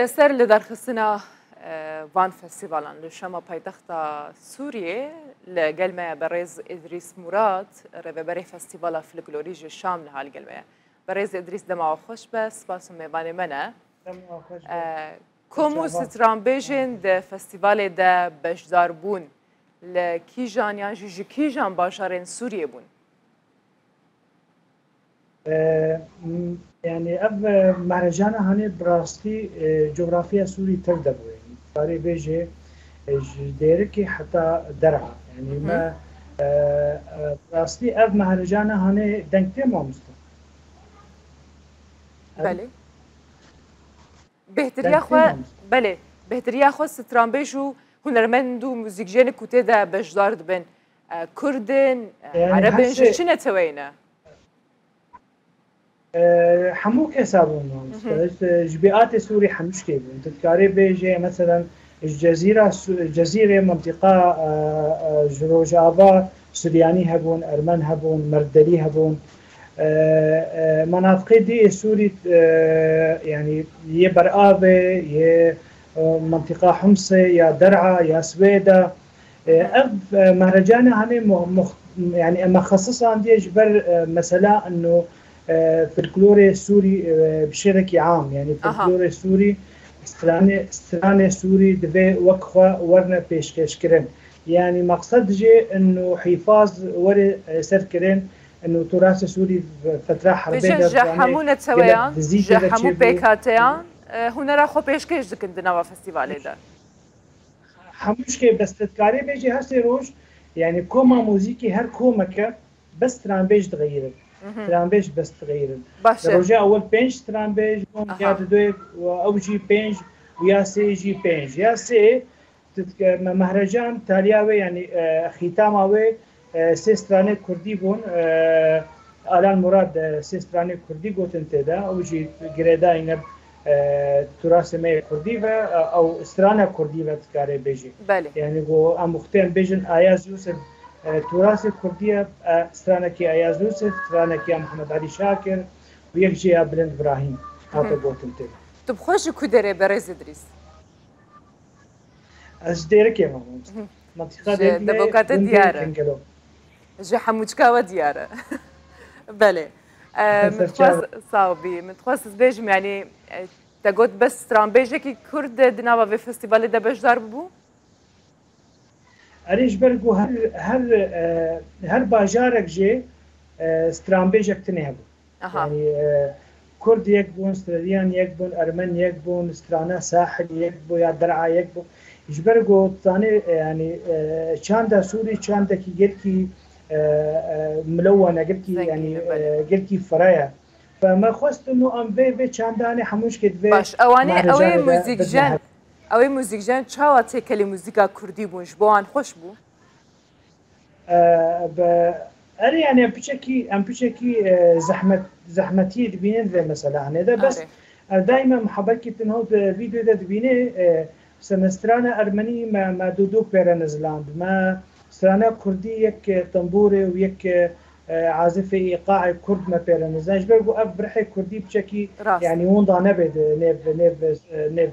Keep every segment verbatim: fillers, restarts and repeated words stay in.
Ser li derxistina, e, van festîvalan li Şama paytexta Sûriyê li gel me ye berêz Îdrîs Mûrat, rêveberê Festîvala Folklorî ji Şam niha li gel me ye. Berêz Îdrîs, dema we xweş be, spas û mêvanê me ne. Dema we xweş be. E, kom û stranbêjên di festîvalê de beşdar bûn, li kîjan yan jî ji kîjan bajarên Sûriyê bûn? E, m-, yani ev, e, mehrejana hanê bi rastî, e, coğrafya Sûrî tev de bû. Yani karê bêjê, e, ji Dêrikê heta Der'a. Yani Hı hı. me, e, e, bi rastî ev mehrejana hanê dengtê mamoste. Ev Belê. Bêhtiriya Dengtê xwe, mamoste. belê, bêhtiriya xwe stranbêj û hunermend û muzîkjenê ku tê de beşdar dibin, e, Kurd in, e, Yani Ereb in, ji hesê çi neteweyê ne? E, hemû kes hebûn mamoste. Hı hı. Ji, ji bîatê Sûrî hemû şkê bûn. Tu dikarê bêjê, meselen, ji Cezîra Su-, Cezîrê mintîqa, e, e, ji Rojava Suryanî hebûn, Ermen hebûn, Merdelî hebûn. E, e, menatiqê dî yê Sûrî, e, yani yê Beravê, yê, e, mintîqa Humsê, ya Der'a, ya Swêda. E, Hı. ev, e, mehrecane hanê mu-, mux-, yani em xesisandiye ji ber, e, mesela eno, e, folklorê Sûrî, e, bi şêrekî am, yani Aha. folklorê Sûrî, stranê, stranê Sûrî divê wek xwe werne pêşkêşkirin. Yani maqsed jê eno hîfaz were, e, serkirin, eno turasê Sûrî fetra herbê Bêje de ji zanê hemû gelek neteweyan, dizî ji tê de hemû çêbû. pêkhateyan, e, hunera xwe pêşkêş dikin di nava festîvalê de. Hemû şkê bes te dikarê bêjî her sê roj, yani koma muzîkî her komeke bes stranbêj dixeyirin. Mhm. Stranbêj bes dixeyirin. Baş Di e. roja ewil pênc stranbêj bûn, Aha. ya di doyê ew jî pênc û ya sê jî pênc. Ya sê, tu dike-, me-, mehrecan taliya wê, yani, e, xîtama wê, e, sê stranê kurdî bûn. E, Alan Murad, e, sê stranê kurdî gotin tê de. Ew jî girêdayî ne, e, turasê me yê kurdî ve, e, ew strana kurdî ve dikarê bêjî. Belê. Yani go em wextê em bêjin Ayaz Yusuf, e, turasê kurdî ye, e, stranekî Ayaz Yusuf, stranekî ya Mihemed Elî Şakir û yek jî ya Bilind Îbrahîm hate Hı hı. gotin tê de. Tu bi xwe ji ku derê berêz Îdrîs? Ez ji Dêrikê me, mamoste. Hı. Mintîqa Ji Dêrikê me devoka te gundê diyar e. Kengelo. Ji hemûçka we diyar e. Belê. E, min Ser dixwest, çav. sağ ol bî. Min dixwest ez bêjim, yani, e, te got bes stranbêjekî Kurd di nava vê festîvalê de beşdar bibû? Erê, ji ber ku her, her, e, her bajarek jê, e, stranbêjek tune hebû. Aha. Yani, e, Kurd yek bûn, Sireriyan yek bûn, Ermen yek bûn, strana Sahil yek bû ya Der'a yek bû. Ji ber ku tu zanî, e, yani, e, çanda Sûrî çandekî gelkî, e, e, milewwan e, gelkî, Zengîn yani, e, belê. e, gelkî fireh e. Fe me xwest û em vê, vê çandanê hemû şkê divê Baş, ewanê, ew ê muzîkjen, ew ê muzîkjen çawa têkelê muzîka kurdî bûn, ji bo wan xweş bû? E, be, erê, yani, em piçekî, em piçekî, e, zehmet, zehmetiyê dibînin vê mesela hanê de. Bes, Erê. e, daîma muhabbekî tu niho di vîdeo de dibînê, e, mesela strana ermenî me, me dû dû pêre niziland. Me strana kurdî yek, e, tembûrê û yek, e, e, azifê îqaê kurd me pêre niziland. Ji ber ku ev rihê kurdî piçekî, Rast. yani, winda nebe di nêv, nêv, e, nêv,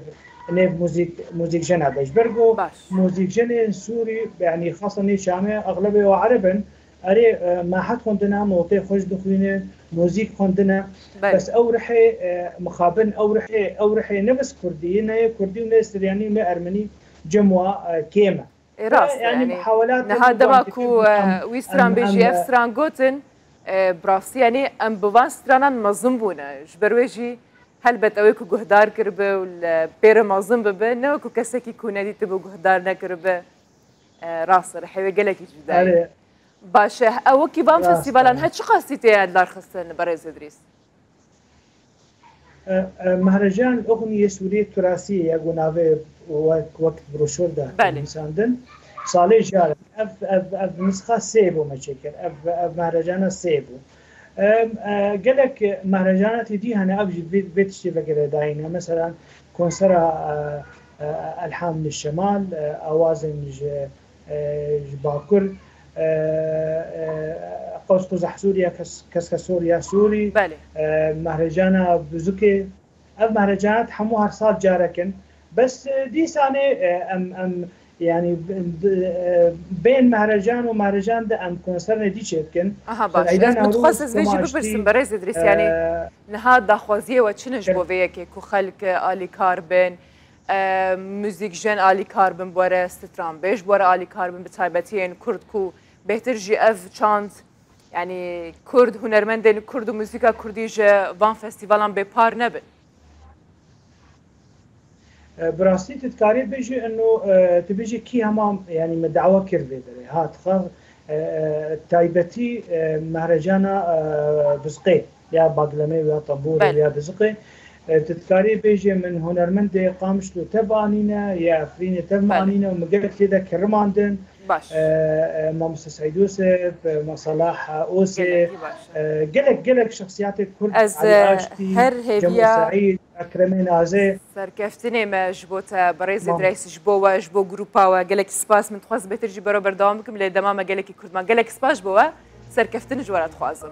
nêv muzîk, muzîkjena de. Ji ber ku Baş. muzîkjenên Sûrî, yani, xasan nê Şamê, exlebê û Ereb in. Erê, e, me het xwendine, notê xweş dixwîne, muzîk xwendine. Belê. Bes ew rihê, e, mixabin, ew rihê, ew rihê ne bes kurdî, ne yê kurdî û ne siryanî û ne ermenî cem wa, e, kêm e. E, rast e, Yani, yani, muhawelat niha hene dema ku, ku em, e, wî stran em, bêjî, em, ev e, stran gotin, e, bi rastî, yani, em bi van stranan mezin bûne. Ji ber wê jî, helbet, ew ê ku guhdar kiribe û li pêre mezin bibe, ne wekî kesekî ku nedîtibe û guhdar nekiribe. E, rast e, rihê wê gelekî cuda ye. Erê. Baş e, ew wekî van Rast e. festîvalan he çiqasî tê darxistin, berêz Îdrîs? E, e, Mehrecan Oxniyê Sûriyê Turasiyê ye, ku navê wek, wek broşûr de Belê. nivîsandin. Salê jar e. Ev, ev, ev nisxa sê bû me çêkir. Ev, ev mehrejana sê bû. Em, e, gelek mehrejana tê dî hene, ev jî vê, vê tiştê ve girêdayî ne. Mesela konsera, e, e, Elham li Şemal, e, awazên ji, e, ji Bakur, e, e, Qewsquzeh Sûriye, Kes-, Keskesoriya Sûrî, Belê. e, mehrejana Buzukê, Ev mehrecanat hemû her sal carek in. Bes, e, dîsanê, e, em, em, yanî, b-, b-, e, bên mehrecan û mehrecan de em konserê dî çêdikin. Aha, baş. Ez min dixwest ez vê jî bipirsim, berêz Îdrîs, e, yanî niha daxwaziyê we çi ne ji bo vê yekê ku xelk, e, alîkar bin, e, muzîkjen alîkar bin, bi were stranbêj, bi were alîkar bin, bi taybetî yên Kurd ku bêhtir jî ev çand, yanî Kurd, hunermendên Kurd û muzîka Kurdî ji van festîvalan bêpar nebin. E, bi rastî tu dikarî bêjî eno, e, tu bêjî kî hema, yanî me dawa kir vê derê. Ha, dixwaz, e, e, taybetî, e, mehrecana, e, Bizqê ya baglemê ya tembûrê Belê. ya Bizqê. E, tu dikarî bêjî min hunermendê Qamişlo tev anîne, ya Efrînê tev Belê. anîne û min gelek lê de kirimandin. Baş. E, e, Mamoste Seîd Osê, e, Masalah Osê, Gelekî baş. e, gelek, gelek şexsiyatê Kurd, Ez, Ali e, Aştî, her Cemo hêviya Seîd, Ekremê Nazê. Serkeftinê me ji bo te, berêzê Mam. Dreys, ji bo we, ji bo grupa we, gelekî spas. Min dixwest bêtir jî bero berdewam bikim, lê dema me gelekî kurt man. Gelekî spas ji bo we, serkeftin ji we re dixwazim.